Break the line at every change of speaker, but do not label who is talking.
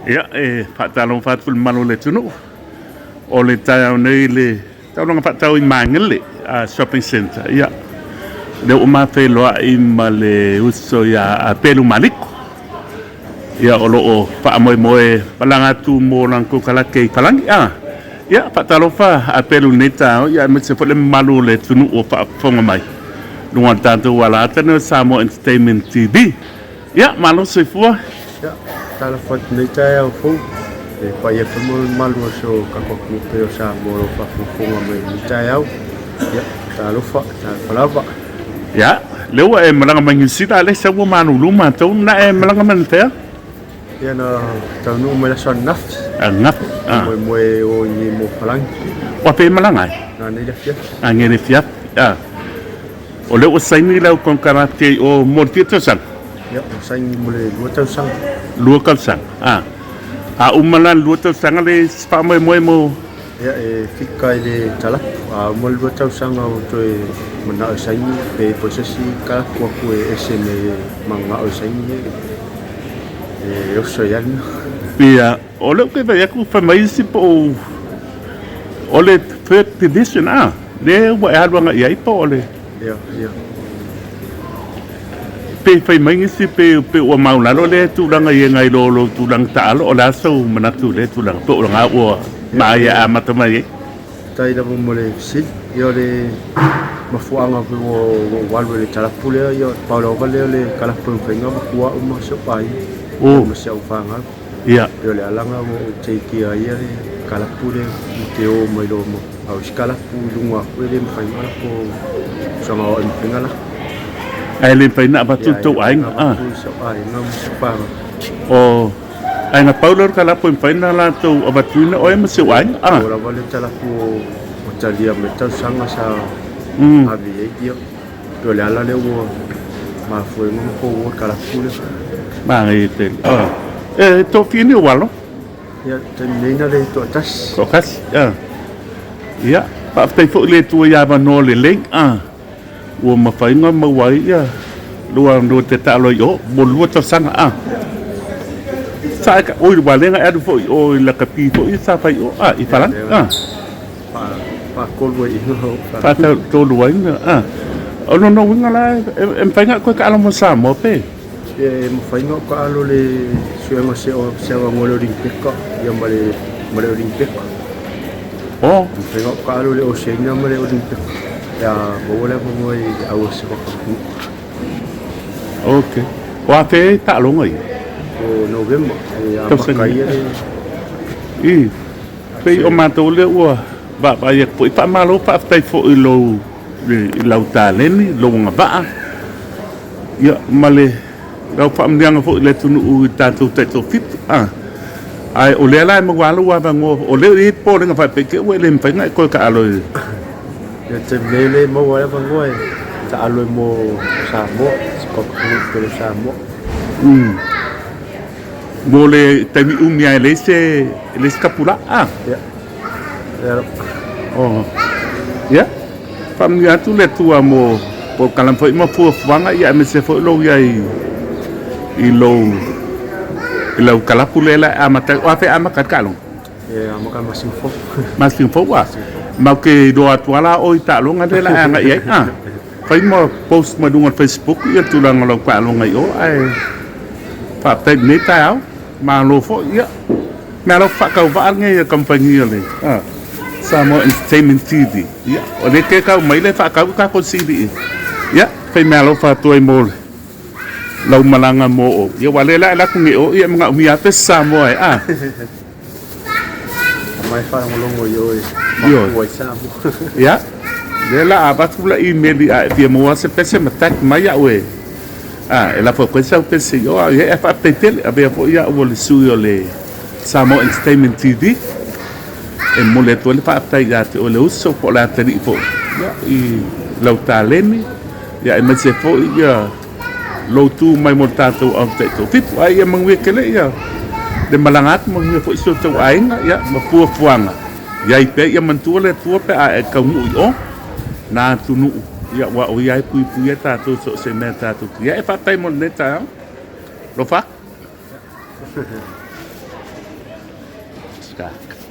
Ia, e faatalofa atu i le mamalu o le atunuu. O le taeao nei i le taulaga faatau i Magele Shopping Centre. Ia, lea ua ma feiloai ma le uso ia Apelu Maliko. Ia, o lo o faamoemoe malaga atu mo lana konekarate i Palagi. Ia, faatalofa Apelu i lenei taeao, ia aemaise foi le mamalu o le atunuu o faafofoga mai i luga o le tatou alaata lenei o Samoa Entertainment TV. Ia, malo soifua.
Ia, talofa atu nei taeao fou, e paia foi ma mamalu o si o tatou atunuu pele o Samoa o lo o faafogafoga mai i lenei taeao. Ia, talofa, talofa lava.
Ia, lea ua e malaga mai Niu Sila, a lea sau ua malulu matou, na e malaga mai anafea?
Ia, na taunuu mai le aso ananafi.
Ananafi,
ah. Moemoe e o i nei mo Palagi.
Ua pe malaga ai?
Nanei le afiafi.
Nanei le afiafi, ah. O lea ua saini lau konekarate i o mo le fia tausaga?
Ia, ua saini mo le 2 tausaga.
2 tausaga, a. A uma la le 2 tausaga le faamoemoe mo...
Ia, e fika i le talapu. A uma le 2 tausaga ua toe manao e saini, pe po o se isi kalapu atu e ese me mananao e saini, e oso ai lava le mea.
Ia, o lea ou te vaai atu fai mai isi po o o le third division, a, lea ua e alu agai i ai po o le...
Ia, ia.
Pe fai mai nisi pe, pe ua maulalo lea tulaga i nai lo lou tulaga taalo, o le a sou manatu i lea tulaga, po o lena ua maea e amata mai ai?
Faafetai lava mo le fesili. Ia o le mafuaaga foi ua ou alu ai i le talapu lea, ia pau lava lea o le kalapu e mafai ona avatua au ma si ou aiga, ma si au fanau.
Ia.
Pei o le alaga ua ou teikia ai le kalapu lea ou te o mai loa ma au isi kalapu i luga atu e le mafai ona lako soga o e mafai ona lako.
Ae le mafai ona avatu i tou aiga.
Ia, avatu i sou aiga ma sou fanau.
O, ae na pau lea o le kalapu e mafai ona latou avatuina oe ma si ou aiga.
Pau lava le kalapu o talia mai tausaga sa ave i ai, ia. Pei o le ala lea ua mafua ai ona matou o i le kalapu lea.
Manaia tele. E toafia ni ou alo?
Ia, taimi nei na le toatasi.
Toatasi, ia. Faafetai foi i le Atua i avanoa lelei, ua mafai ona maua ai ia lou avanoa e te taalo ai i o mo le 2 tausaga. Sa e, oi, ua lea na e alu foi i o i lakapi foi sa fai i o, i Palagi.
Faatolu ai ina.
Faatolu ai ina. O lona uiga la e mafai ona e toe taalo mo Samoa pe?
E mafai ona ou taalo le suega se avanoa le Olimipeka ia ma le ma le Olimipeka.
Oh.
E mafai ona ou taalo le Oceania ma le Olimipeka pe a maua le avanoa i le au a se atunuu.
Ok. O afea e taaloga ia?
O Novema e amata ai le...
I. Pei o matou lea ua vaavaai atu foi. Faamalo faafetai foi i lou i lau taleni, lou agavaa, ia ma le lau faamanuiaga foi i le atunuu i le tatou taitoafitu. Ae o lea la e maua lava lou avanoa, o lea e i ai popolega faapea te i ua e le mafai ona e toe taalo i...
Ia taimi nei lea e maua ai avanoa e taalo ai mo Samoa, si o tatou atunuu pele o Samoa.
Mo le taimi umi lava e leai se, e leai se tapulaa a?
Ia. Ia.
Oh. Ia. Faamanuia atu le Atua mo polokalame foi ma fuafuaga ia aemaise foi lou iai i lou i lau kalapu lea la e amata ai. O afea e amata ai le taaloga?
E amata i le masina fou.
Masina fou a? Matou te iloa atu lava la oe i taaloga lea la e agai ai a? Fai ma post mai luga o le Facebook ia le tulaga o lau taaloga i o ae faafetai i lenei taeao. Malo foi ia. Mea alofa faatauvaa lenei a le kamupani o le Samoa Entertainment TV. Ia o lea e tau mai lea e faatau le tatou CD. Ia fai mea alofa atu ai mo lau malaga mo o. Ia aua o lea la e alu atu nei o ia e manaomia lava pese Samoa e a.
Aumai faalogologo i o e mapu ai Samoa.
Ia, lea la a avatu la email a e fia maua se pese ma tag mai au e a e lafo atu ai sau pese i o a ia e faafetai tele avea foi au o le sui o le Samoa Entertainment TV e momoli atu ai le faafetai ia te oe le uso po o le atalii foi ia i lau taleni ia aemaise foi ia lou tu mai mo le tatou au taitoafitu. Ae ia manuia tele ia le malaga atu, manuia foi si o tou aiga ia ma fuafuaga i ai pea. Ia manatua le Atua pe a e taunuu i o na atunuu, ia aua o ia e puipuia tatou i so o se mea tatou te i ai. Ia e faafetai mo lenei taeao. Alofa atu. Minisita.